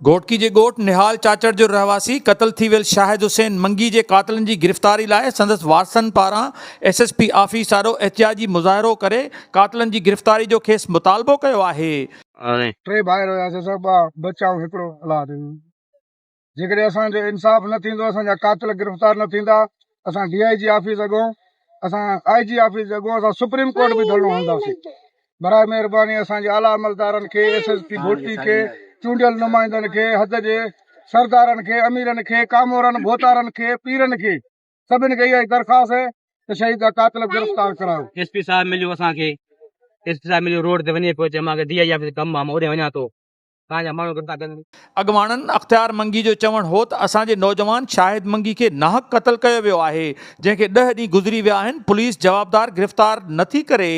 گهوٽڪي جي ڳوٺ نهال چاچڙ جو رهواسي قتل ٿي ويل شاهد حسين منگي جي قاتلن جي گرفتاري لاء سندس وارثن پاران ايس ايس پي آفيس آڏو احتجاجي مظاهرو ڪري قاتلن جي گرفتاري جو کيس مطالبو ڪيو آهي. ٽي ڀائر هياسين اسان ٻه ٻچا ۽ هڪڙو اولاد هيو جيڪڏهن اسان جو انصاف نه ٿيندو اسان جا قاتل گرفتار نه ٿيندا اسان ڊي I جي آفيس اڳو اسان آء جي آفيس اڳو اسان سپريم ڪورٽ به ڌرڻو هڻنداسين براء مهرباني اسان جي اعليٰ عملدارن کي، ايس ايس پي گهوٽڪي کي، چونڊيل نمائندن کي، حد جي سردارن کي، اميرن کي، ڪامورن، ڀوتارن کي، پيرن کي سڀن کي اها ئي درخواست آهي ته شهيد جا قاتل گرفتار ڪرايو. ايس پي صاحب مليو اسان کي ايس پي صاحب مليو روڊ تي وڃي پيو چي مان کي ڊي I office ڪم آ مان اوڏي وڃان ٿو تان جا ماڻهو گرفتار ڪن. اڳواڻن اختيار منگي جو چوڻ هو ته اسان جي نوجوان شاهد منگي کي ناحق قتل ڪيو ويو آهي، جنهن کي ڏهه ڏينهن گذري ويا آهن، پوليس جوابدار گرفتار نٿي ڪري.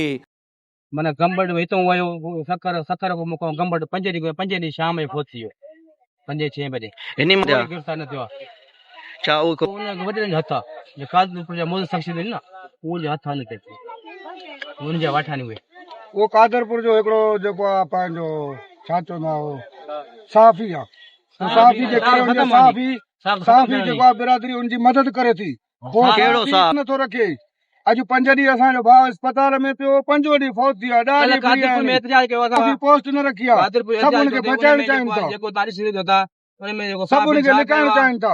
معنيٰ گمبٽ هتون ويو سکر، سکر کان مون کان گمبٽ پنج ڏينهن پنجين ڏينهن شام جو فوت ٿي ويو پنجين ڇهين بجي. انهي ڪوئي گرفتار نه ٿيو آهي. ڇا اهو ان وڏيرن جو هٿ آهي جي قادرپور جا معزز شخصيت آهن نه انهن جو هٿ آهي ان تي انهن جا واٺا آهن اهي. اهو قادرپور جو هڪڙو جيڪو آهي پنهنجو ڇا چوندا آهو صحافي آهي صحافي جي ڪري ان جي صحافي صحافي جيڪو آهي برادري ان جي مدد ڪري ٿي ڪهڙو صحافي؟ نٿو رکي اڄ پنج ڏينهن اسان جو ڀاء اسپتال ۾ پيو پنجون ڏينهن فوت ٿي ويو آهي ڏهه ڏينهن فري آهن صحافي پوسٽ نه رکي آهي سڀ ان کي بچائڻ چاهين ٿا سڀ ان کي لڪائڻ چاهين ٿا.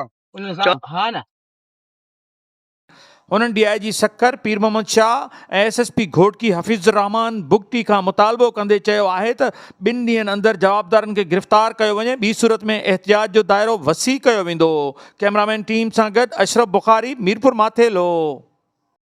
هنن D I G Sukkur Pir Muhammad Shah ۽ S S P Ghotki Hafeez ur Rehman Bugti کان مطالبو ڪندي چيو آهي ته ٻن ڏينهن اندر جوابدارن کي گرفتار ڪيو وڃي ٻي صورت ۾ احتجاج جو دائرو وسيع ڪيو ويندو ڪئميرامين ٽيم سان گڏ اشرف بخاري ميرپور ماٿيلو.